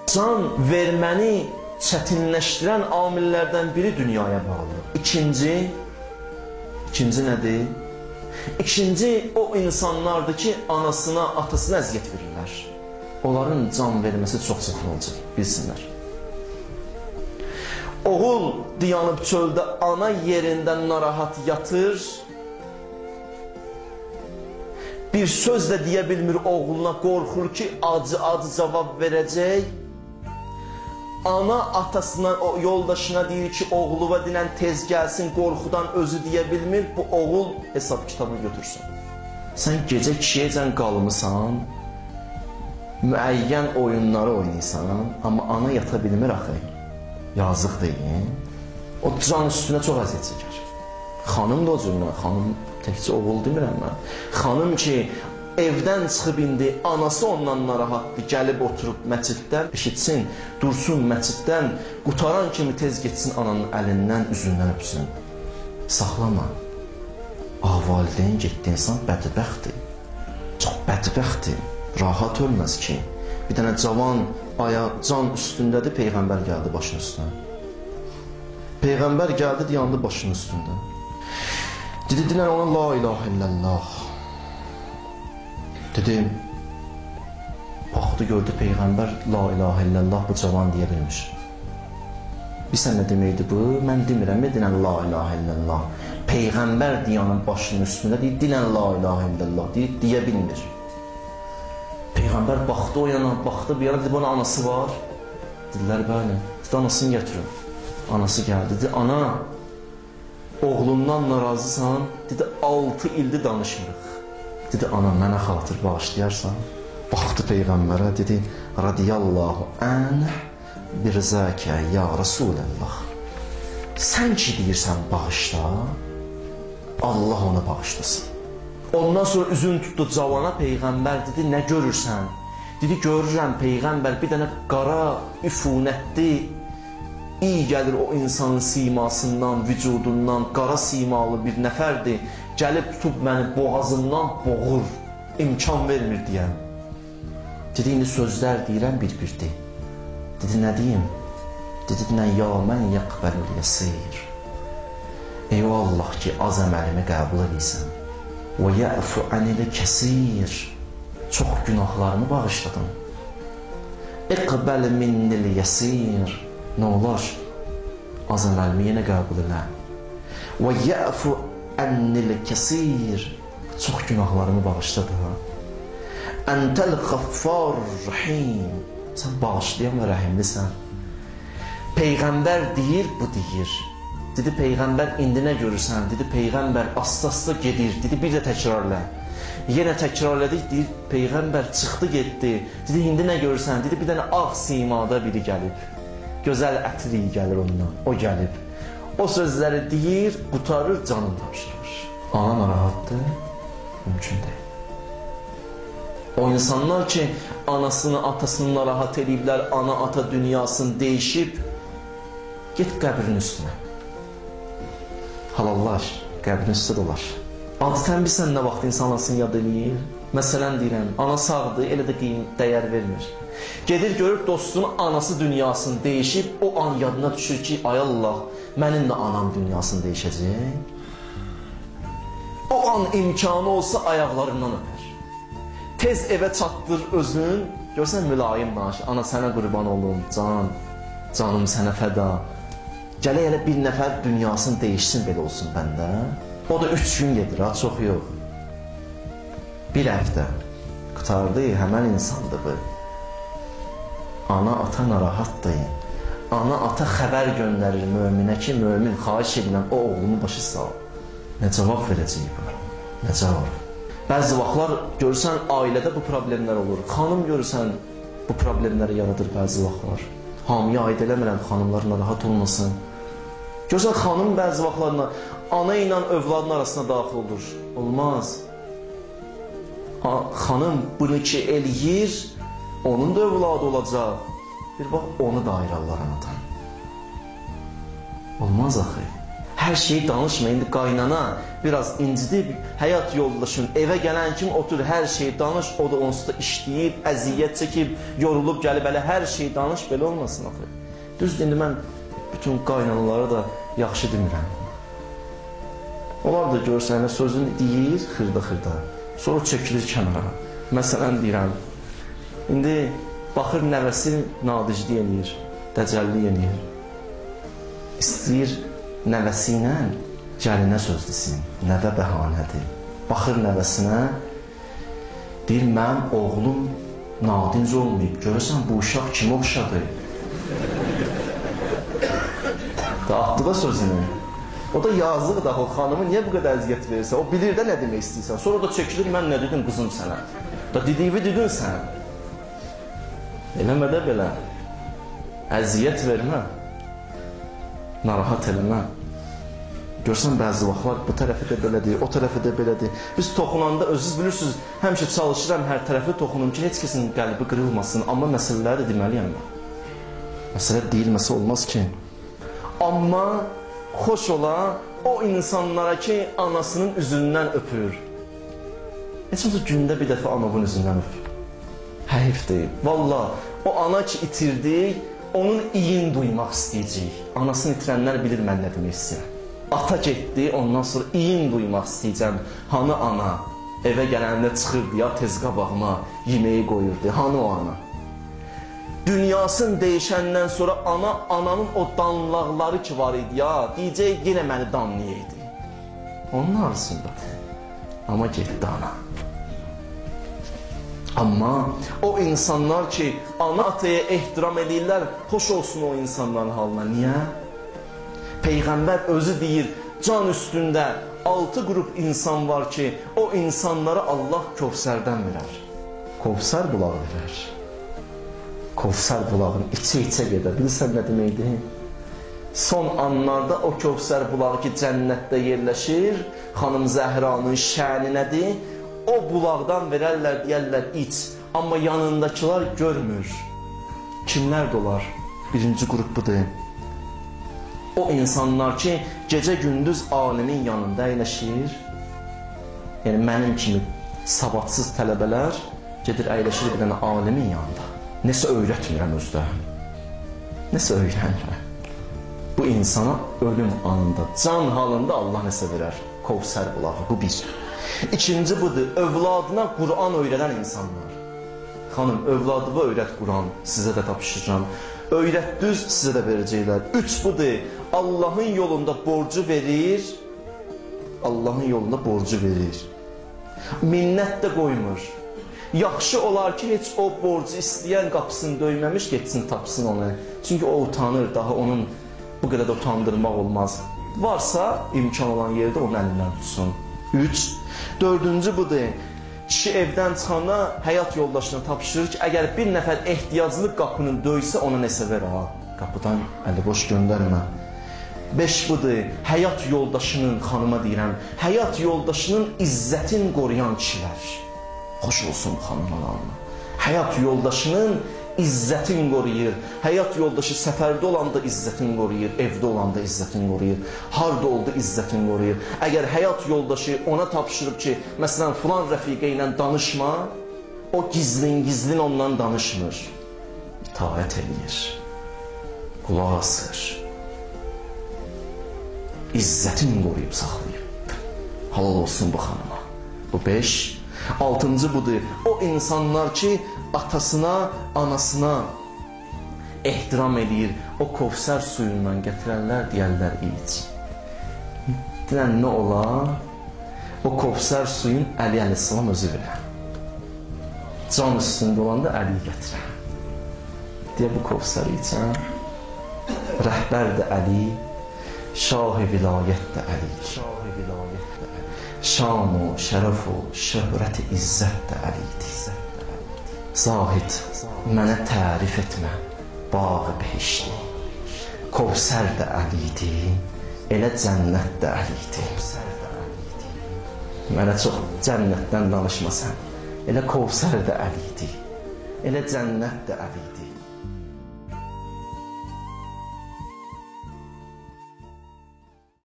Can verməni çətinləşdirən amillərdən biri dünyaya bağlı. İkinci nədir? İkinci o insanlardır ki, anasına, atasına əziyyət verirlər. Onların can verməsi çox çətin olacaq, bilsinlər. Oğul dayanıb çöldə ana yerindən narahat yatır. Bir söz də deyə bilmir oğluna, qorxur ki, acı-acı cavab verəcək. Ana atasına, o yoldaşına deyir ki, oğluva dinən tez gəlsin, qorxudan özü deyə bilmir, bu oğul hesab kitabını götürsün. Sən gecə kişiyəcən qalmısan, müəyyən oyunları oynayırsan, amma ana yata bilmir axı, yazıq deyil. O can üstünə çox əziyyət çəkər. Xanım da o cürünə, xanım təkcə oğul demirəm mən. Xanım ki, evdən çıxıb indi, anası ondan narahatdır, gəlib oturub məsciddən, eşitsin, dursun məsciddən, qutaran kimi tez getsin ananın əlindən, üzündən öpsün. Saxlama. Valideyn getdi, insan bədbəxtdir. Çox bədbəxtdir. Rahat ölməz ki. Bir dənə cavan ayaq, can üstündədir, Peyğəmbər gəldi başının üstünə. Peyğəmbər gəldi, dayandı başının üstündə. Dedi, dinən ona la ilahə illallah. Dedi, baxdı, gördü Peyğəmbər la ilahə illallah bu cavan deyə bilmiş. Bilsən nə deməkdir bu? Mən demirəm, dinən la ilahə illallah. Peyğəmbər dayanın başının üstündə deyir, dinən la ilahə illallah deyir, deyə bilmir. Peyğəmbər baxdı o yana, baxdı bir yana, dedi, buna anası var. Dedilər, bəli. Dedi, anasını gətirin. Anası gəldi, dedi, ana, oğlundan narazısan? Dedi, 6 ildir danışmırıq. Dedi, ana, mənə xatır bağışlayarsan? Baxdı Peyğəmbərə, dedi, radiyallahu anh birzəkə ya Rasulallah. Sən ki deyirsən bağışla, Allah onu bağışlasın. Ondan sonra üzün tutdu cavana, Peyğəmbər dedi, nə görürsən? Dedi, görürəm Peyğəmbər, bir dənə qara üfunətli iyi gəlir o insanın simasından, vücudundan, qara simalı bir nəfərdir. Gəlib tutub məni boğazımdan boğur, imkan vermir deyəm. Dedi, indi sözlər deyirəm bir-birdir. Dedi, nə deyim? Dedi, dinən, ya mən yəqbəlül yəsir. Ey o Allah ki, az əməlimi qəbul edirsən. Və yəfu anil kəsir. Çox günahlarımı bağışladın. İqbəl minnil yəsir. Nə olar? Az əməlimi yenə qəbul elə. Və yəfu ennil kəsir. Çox günahlarımı bağışladı. Entəl xəffar rəhim. Sən bağışlayan və rəhimlisən. Peyğəmbər deyir, bu deyir. Dedi, Peyğəmbər indi nə görürsən? Dedi, Peyğəmbər asta-asta gedir. Dedi, bir də təkrarla. Yenə təkrar elədik, deyir, Peyğəmbər çıxdı, getdi. Dedi, indi nə görürsən? Dedi, bir dənə ağ simada biri gəlib. Gözəl ətir iyi gəlir ondan. O gəlib. O sözləri deyir, qurtarır, canını tapşırır. Ana narahatdır, mümkün deyil. O insanlar ki, anasını, atasını narahat eləyiblər, ana-ata dünyasını değişib, get qəbrin üstünə. Halallaş, qəbrin üstə dolar. Adətən bilsən nə vaxt insan anasını yad eləyir? Məsələn deyirəm, ana sağdır, elə də dəyər vermir. Gedir, görür dostunun anası dünyasını değişib, o an yadına düşür ki, ay Allah, mənim də anam dünyasını değişəcək. O an imkanı olsa ayaqlarından öpər. Tez evə çatdır özün, görsən mülayim danışır. Ana sənə qurban olum, can, canım sənə fəda. Gələk elə bir nəfər dünyasını değişsin, belə olsun bəndə. O da 3 gün gedir, ha, çox yox. Bir həftə qurtardı, həmən insandır bu. Ana, ata narahatdır. Ana, ata xəbər göndərir möminə ki, mömin xahiş edirəm, o oğlumun başı sağ. Nə cavab verəcək bu? Nə cavab? Bəzi vaxtlar görürsən, ailədə bu problemlər olur. Xanım görürsən, bu problemləri yaradır bəzi vaxtlar. Hamıya aid eləmirəm, xanımlar narahat olmasın. Görürsən, xanım bəzi vaxtlarına ana ilə övladın arasına daxil olur. Olmaz. Xanım bunu ki eləyir, onun da övladı olacaq. Bir bax, onu da ayırarlar anadan. Olmaz axı. Hər şeyi danışma. İndi qaynana biraz incidib, həyat yoldaşın evə gələn kimi otur, hər şeyi danış, o da onsuz da işləyib, əziyyət çəkib, yorulub gəlib, elə hər şeyi danış, belə olmasın axı. Düzdür, indi mən bütün qaynanalara da yaxşı demirəm. Onlar da görsən, elə sözünü deyir xırda-xırda, sonra çəkilir kənara. Məsələn deyirəm, indi baxır nəvəsi nadiclik eləyir, dəcəllik eləyir. İstəyir nəvəsi ilə gəlinə söz desin, nəvə bəhanədir. Baxır nəvəsinə, deyir, mənim oğlum nadinc olmayıb, görürsən bu uşaq kimə oxşadı? Da atdı da sözünü. O da yazıq da, o xanımı niyə bu qədər əziyyət verirsən? O bilir də nə demək istəyirsən. Sonra o da çəkilir, mən nə dedim qızım sənə? Da dediyini dedin sən. Eləmə də belə. Əziyyət vermə. Narahat eləmə. Görsən bəzi vaxtlar bu tərəfi də belədir, o tərəfi də belədir. Biz toxunanda özünüz bilirsiniz, həmişə çalışıram hər tərəfi toxunum ki, heç kəsin qəlbi qırılmasın. Amma məsələləri də deməliyəm mən. Məsələ deyilməsə olmaz ki. Amma xoş ola o insanlara ki, anasının üzündən öpür. Heç olmasa gündə bir dəfə anavın üzündən öpür. Həyif deyil. Valla o ana ki itirdik, onun iyin duymaq istəyəcək. Anasını itirənlər bilir mən nə demək istəyirəm. Ata getdi, ondan sonra iyin duymaq istəyəcəm. Hanı ana? Evə gələndə çıxırdı ya tez qabağıma, yeməyi qoyurdu. Hanı o ana? Dünyasını dəyişəndən sonra ana, ananın o danlaqları ki var idi ya, deyəcək yenə məni danlayaydı. Onun arzusundadır. Amma getdi ana. Amma o insanlar ki, ana ataya ehtiram edirlər, xoş olsun o insanların halına. Niyə? Peyğəmbər özü deyir, can üstündə 6 qrup insan var ki, o insanlara Allah Kövsərdən verər. Kövsər bulağı verər. Kövsər bulağını içə-içə gedər. Bilirsən nə deməkdir? Son anlarda o Kövsər bulağı ki, cənnətdə yerləşir, xanım Zəhranın şəni nədir? O bulaqdan verərlər, deyərlər iç. Amma yanındakılar görmür. Kimlər dolar? Birinci qrup budur. O insanlar ki, gecə-gündüz alimin yanında əyləşir. Yəni, mənim kimi savadsız tələbələr gedir, əyləşir bir dənə alimin yanında. Nəsə öyrətmirəm özdə. Nəsə öyrənmirəm. Bu insana ölüm anında, can halında Allah nəsə verər. Kövsər bulağı, bu bir. İkinci budur, övladına Quran öyrədən insanlar. Xanım, övladıma öyrət Quran, sizə də tapşıracağam. Öyrətdüz, sizə də verəcəklər. Üç budur, Allahın yolunda borcu verir, Allahın yolunda borcu verir. Minnət də qoymur. Yaxşı olar ki, heç o borcu istəyən qapısını döyməmiş, getsin, tapsın onu. Çünki o utanır, daha onun bu qədər də utandırmaq olmaz. Varsa, imkan olan yerdə onun əlindən tutsun. 3. Dördüncü budur, kişi evdən çıxanda həyat yoldaşına tapşırır ki, əgər bir nəfər ehtiyaclı qapını döysə, ona nəsə ver ha, qapıdan əli boş göndərmə. 5 budur, həyat yoldaşının, xanıma deyirəm, həyat yoldaşının izzətini qoruyan kişilər. Xoş olsun xanımlar. Həyat yoldaşının izzətini qoruyur. Həyat yoldaşı səfərdə olanda izzətini qoruyur, evdə olanda izzətini qoruyur, harda oldu izzətini qoruyur. Əgər həyat yoldaşı ona tapşırıb ki, məsələn, filan rəfiqə ilə danışma, o gizlin-gizlin ondan danışmır. İtaət eləyir, qulaq asır, İzzətini qoruyub saxlayıb. Halal olsun bu xanıma. Bu 5. Altıncı budur, o insanlar ki, atasına, anasına ehtiram eləyir, o Kövsər suyundan gətirərlər, deyərlər iç. Deyən nə olar? O Kövsər suyun Əli əleyhissalam özü verər. Can üstündə olanda Əliyi gətirər. Deyə bu Kövsəri içən, rəhbər də Əli, şah-ı vilayət də Əli. Şan o, şərəf o, şöhrət-i izzət də Əlidir. Zahid, mənə tərif etmə bağı behişti. Kövsər də Əlidir, elə cənnət də Əlidir. Mənə çox cənnətdən danışma sən. Elə Kövsər də Əlidir, elə cənnət də Əlidir.